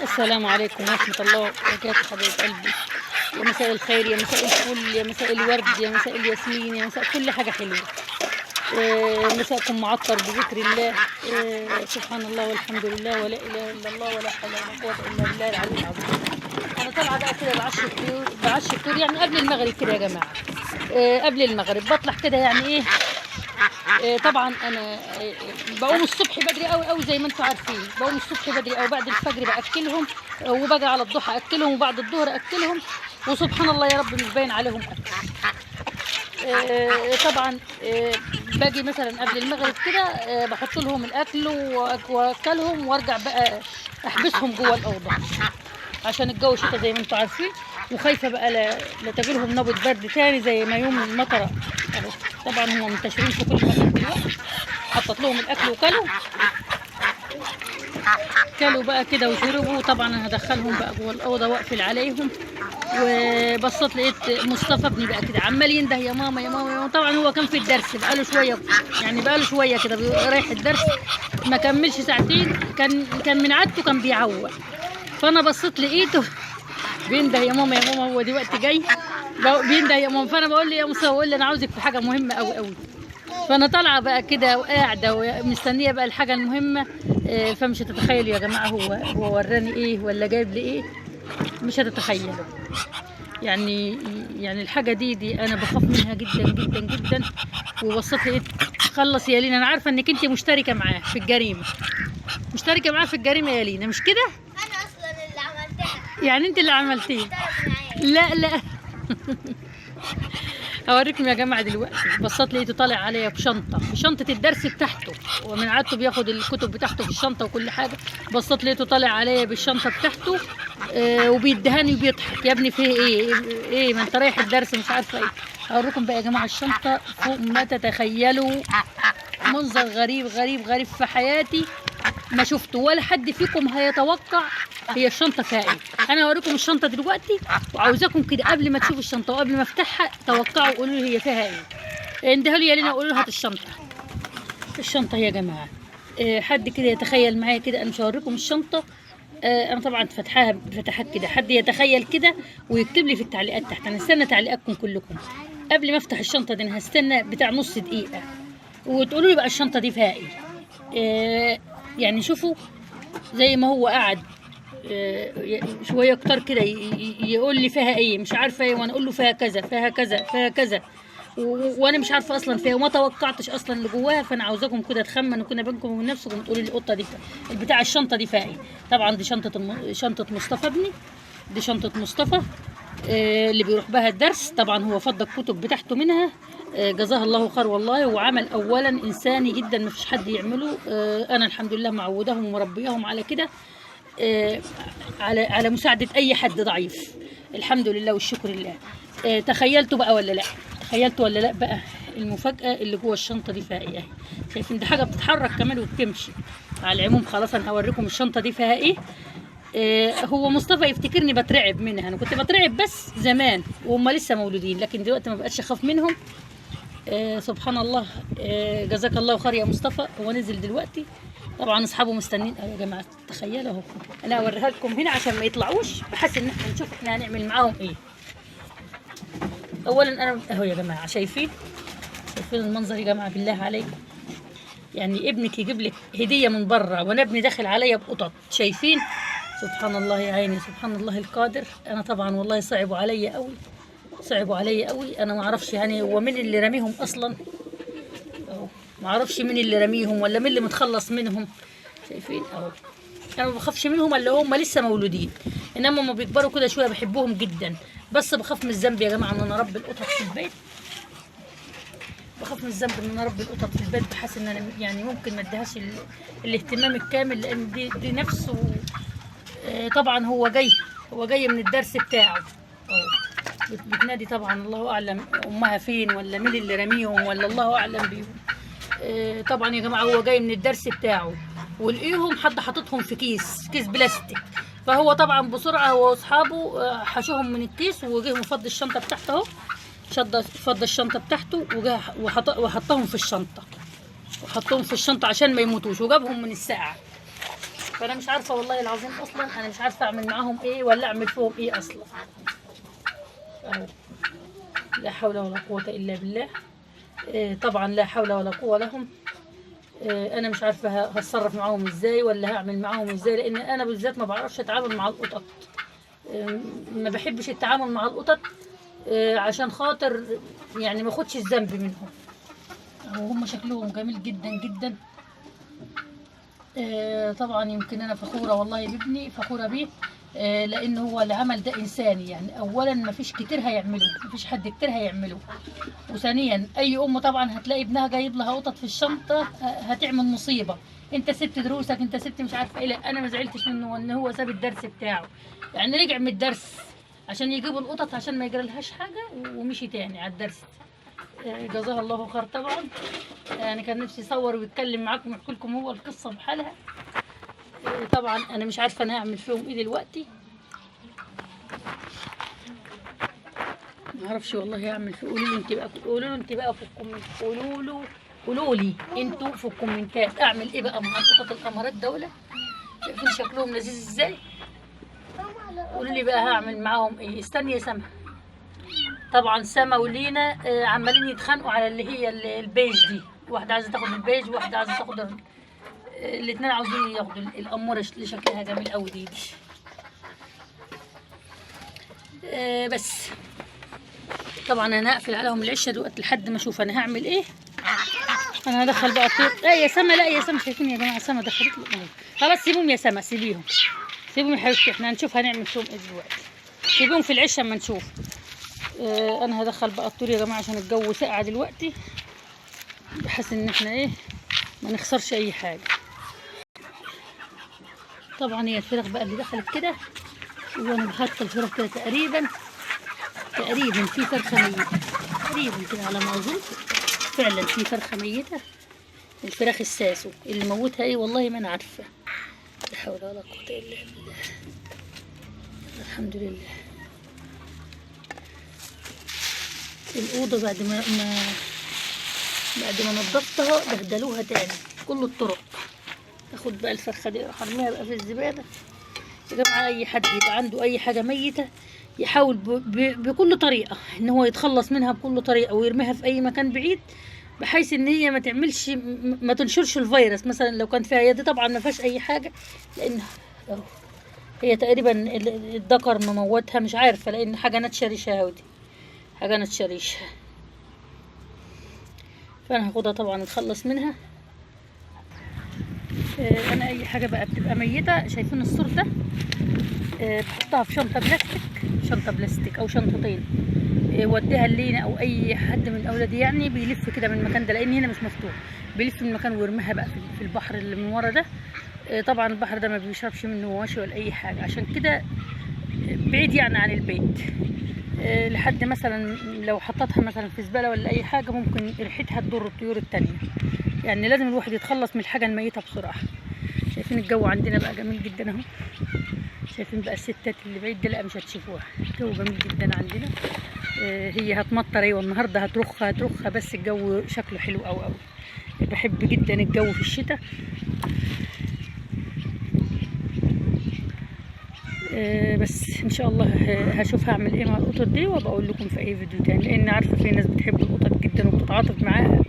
السلام عليكم ورحمة الله وبركاته حبايب قلبي. يا مساء الخير، يا مساء الفل، يا مساء الورد، يا مساء الياسمين، يا مساء كل حاجة حلوة. مساءكم معطر بذكر الله. سبحان الله والحمد لله ولا إله إلا الله ولا حول ولا قوة إلا بالله العلي العظيم. أنا طالعة بقى كده بعش الطيور، بعش الطيور يعني قبل المغرب كده يا جماعة. قبل المغرب بطلع كده يعني إيه. طبعا انا بقوم الصبح بدري قوي قوي زي ما انتم عارفين، بقوم الصبح بدري او بعد الفجر باكلهم، وباجي على الضحى اكلهم، وبعد الظهر اكلهم، وسبحان الله يا رب مش باين عليهم اكل. طبعا باجي مثلا قبل المغرب كده، بحط لهم الاكل واكلهم، وارجع بقى احبسهم جوه الاوضة عشان الجو شتا زي ما انتم عارفين، وخايفة بقى لا تجيلهم نوبه برد تاني زي ما يوم المطره. اهو طبعا هم منتشرين في كل مكان دلوقتي. حطت لهم الاكل وكلوا، كلوا بقى كده وشربوا. طبعا انا هدخلهم بقى جوه الاوضة واقفل عليهم. وبصت لقيت مصطفى ابني بقى كده عمال ينده يا ماما يا ماما يا ماما. طبعا هو كان في الدرس بقاله شوية، يعني بقاله شوية كده رايح الدرس، ما كملش ساعتين، كان من عادته كان بيعوق. فانا بصيت لقيته بينده يا ماما يا ماما، هو دلوقتي جاي بينده يا ماما. فانا بقول له يا مصطفى، بقول له انا عاوزك في حاجة مهمة قوي قوي. فانا طالعه بقى كده وقاعدة ومستنيه بقى الحاجة المهمة. فمش هتتخيلوا يا جماعة هو وراني ايه ولا جايب لي ايه، مش هتتخيلوا. يعني الحاجة دي انا بخاف منها جدا جدا جدا. وبصيت لقيت خلص يا لينا، انا عارفه انك انت مشتركة معاه في الجريمة، مشتركة معاه في الجريمة يا لينا، مش كده؟ انا اصلا اللي عملتها. يعني انت اللي عملتيه؟ اشترك معايا. لا لا اوريكم يا جماعة دلوقتي. بصيت لقيته طالع عليا بشنطه، بشنطه الدرس بتاعته، ومن عادته بياخد الكتب بتاعته في الشنطة وكل حاجة. بصيت لقيته طالع عليا بالشنطه بتاعته، وبيدهني وبيضحك. يا ابني فيه ايه؟ ايه ما انت رايح الدرس مش عارفه ايه. اوريكم بقى يا جماعة الشنطة فوق ما تتخيلوا، منظر غريب غريب غريب في حياتي ما شفته، ولا حد فيكم هيتوقع هي الشنطة فيها ايه. انا هوريكم الشنطة دلوقتي، وعاوزاكم كده قبل ما تشوفوا الشنطة وقبل ما افتحها توقعوا وقولوا لي هي فيها ايه. اندهوا لي يا لينا وقولوا لها هات الشنطة. الشنطة يا جماعة، حد كده يتخيل معايا كده، انا مش هوريكم الشنطة. انا طبعا فاتحاها فتحات كده، حد يتخيل كده ويكتب لي في التعليقات تحت. انا هستنى تعليقاتكم كلكم قبل ما افتح الشنطة دي، انا هستنى بتاع نص دقيقة وتقولوا لي بقى الشنطة دي فيها ايه. يعني شوفوا زي ما هو قعد شوية اكتر كده يقول لي فيها ايه مش عارفه ايه، وانا اقول له فيها كذا فيها كذا فيها كذا، وانا مش عارفه اصلا فيها وما توقعتش اصلا اللي جواها. فانا عاوزاكم كده تخمنوا كده بينكم وبين نفسكم وتقولوا لي القطة دي البتاع الشنطة دي فيها ايه. طبعا دي شنطه مصطفى ابني، دي شنطه مصطفى اللي بيروح بها الدرس. طبعا هو فضى الكتب بتاعته منها، جزاه الله خير والله، وعمل اولا انساني جدا ما فيش حد يعمله. انا الحمد لله معوداهم ومربياهم على كده، على مساعدة اي حد ضعيف، الحمد لله والشكر لله. تخيلتوا بقى ولا لا؟ تخيلتوا ولا لا بقى المفاجأة اللي جوه الشنطة دي فيها ايه؟ شايفين دي حاجة بتتحرك كمان وبتمشي. على العموم خلاص انا هوريكم الشنطة دي فيها ايه. هو مصطفى يفتكرني بترعب منها، انا كنت بترعب بس زمان وهم لسه مولودين، لكن دلوقتي ما بقتش اخاف منهم. سبحان الله. جزاك الله خير يا مصطفى. هو نزل دلوقتي، طبعا اصحابه مستنين. يا جماعة تخيلوا اهو، انا اوريها لكم هنا عشان ما يطلعوش، بحس ان احنا نشوف احنا هنعمل معاهم ايه. اولا انا اهو يا جماعة، شايفين المنظر يا جماعة؟ بالله عليكم، يعني ابنك يجيب لك هديه من بره وانا ابني داخل عليا بقطط، شايفين؟ سبحان الله يا عيني، سبحان الله القادر. انا طبعا والله صعبوا عليا قوي، صعبوا عليا قوي. انا ما اعرفش يعني هو مين اللي رميهم اصلا، اهو ما اعرفش مين اللي رميهم ولا مين اللي متخلص منهم. شايفين اهو، انا ما بخافش منهم الا هم لسه مولودين، انما ما بيكبروا كده شوية بحبهم جدا. بس بخاف من الذنب يا جماعة ان انا اربي القطط في البيت، بخاف من الذنب ان انا اربي القطط في البيت، بحس ان انا يعني ممكن ما اديهاش الاهتمام الكامل، لان دي نفسه. طبعا هو جاي من الدرس بتاعه اهو، بتنادي طبعا الله اعلم امها فين ولا مين اللي رميهم ولا الله اعلم بيهم. طبعا يا جماعة هو جاي من الدرس بتاعه ولقيهم حد حاططهم في كيس بلاستيك، فهو طبعا بسرعة هو واصحابه حشوهم من الكيس، وجه مفضي الشنطة بتاعته اهو، فضى الشنطة بتاعته وجه وحطهم في الشنطة، وحطهم في الشنطة عشان ما يموتوش، وجابهم من الساقعه. فانا مش عارفه والله العظيم اصلا انا مش عارفه اعمل معاهم ايه ولا اعمل فيهم ايه اصلا. اهو لا حول ولا قوة الا بالله. طبعا لا حول ولا قوة لهم. انا مش عارفه هتصرف معاهم ازاي ولا هعمل معاهم ازاي، لان انا بالذات ما بعرفش اتعامل مع القطط. ما بحبش التعامل مع القطط، عشان خاطر يعني ما اخدش الذنب منهم. وهم شكلهم جميل جدا جدا. طبعا يمكن انا فخورة والله بابني، فخورة بيه، لان هو اللي عمل ده انساني. يعني اولا ما فيش كتير هيعمله، ما فيش حد كتير هيعمله، وثانيا اي ام طبعا هتلاقي ابنها جايب لها قطط في الشنطة هتعمل مصيبة. انت سبت دروسك، انت سبت مش عارفه ايه. لا انا ما زعلتش منه ان هو ساب الدرس بتاعه، يعني رجع من الدرس عشان يجيبوا القطط عشان ما يجرالهاش حاجة ومشي تاني على الدرس. جزاه الله خير. طبعا يعني كان نفسي يصور ويتكلم معاكم ويحكي لكم هو القصة بحالها. طبعا انا مش عارفه انا هعمل فيهم ايه دلوقتي، ما اعرفش والله هعمل فيه. قولوا له انت بقى، قولوا له انت بقى في ال comment، قولوا له، قولوا لي انتوا في الكومنتات اعمل ايه بقى مع القطط القمرات دول. شايفين شكلهم لذيذ ازاي؟ قولوا لي بقى هعمل معاهم ايه. استني يا سما. طبعا سما ولينا عمالين يتخانقوا على اللي هي البيج دي، واحدة عايزه تاخد البيج وواحدة عايزه تاخد الاثنين عاوزين ياخدوا الاموره اللي شكلها جميل قوي دي. بس طبعا انا هقفل عليهم العشه دلوقتي لحد ما اشوف انا هعمل ايه. انا هدخل بقى الطير. لا يا سما، لا يا سما، شايفين يا جماعة سما دخلت لي. خلاص سيبهم يا سما، سيبيهم، سيبهم يا حبيبتي، احنا هنشوف هنعمل فيهم ايه دلوقتي. سيبيهم في العشه اما نشوف. انا هدخل بقى الطير يا جماعة عشان الجو ساقع دلوقتي، بحيث ان احنا ايه ما نخسرش اي حاجة. طبعا هي الفراخ بقى اللي دخلت كده، وانا بحط الفراخ كده تقريبا في فرخة ميته تقريبا كده على ما اظن. فعلا في فرخة ميته، الفراخ الساسو اللي موتها ايه والله ما انا عارفه. لا حول ولا قوة الا بالله. الحمد لله. الاوضة بعد ما نضفتها بهدلوها تاني كل الطرق. اخد بقى الفرخه دي اروح ارميها بقى في الزبالة. يا جماعة اي حد يبقى عنده اي حاجة ميته يحاول بكل طريقه ان هو يتخلص منها بكل طريقه ويرميها في اي مكان بعيد، بحيث ان هي ما تعملش، ما تنشرش الفيروس. مثلا لو كان فيها يد، طبعا ما فيهاش اي حاجة لان هي تقريبا الذكر مموتها، مش عارفه، لان حاجة ناتشه ريشها، ودي حاجة ناتشه ريشها. فانا هاخدها طبعا اتخلص منها. انا اي حاجة بقى بتبقى ميته، شايفين السور ده، بحطها في شنطه بلاستيك، شنطه بلاستيك او شنطتين، وديها لينا او اي حد من اولادي يعني بيلف كده من المكان ده، لان هنا مش مفتوح، بيلف من المكان ويرميها بقى في البحر اللي من ورا ده. طبعا البحر ده ما بيشربش منه مواشي ولا اي حاجة، عشان كده بعيد يعني عن البيت. لحد مثلا لو حطتها مثلا في زبالة ولا اي حاجة ممكن ريحتها تضر الطيور التانية. يعني لازم الواحد يتخلص من الحاجة الميتة بسرعة. شايفين الجو عندنا بقى جميل جدا اهو، شايفين بقى الستات اللي بعيد ده لا مش هتشوفوها، الجو جميل جدا عندنا. هي هتمطر ايوه النهارده، هترخها هترخها، بس الجو شكله حلو قوي قوي. بحب جدا الجو في الشتاء. بس ان شاء الله هشوف هعمل ايه مع القطط دي وابقى اقول لكم في اي فيديو تاني، لان عارفه في ناس بتحب القطط جدا وبتتعاطف معاها.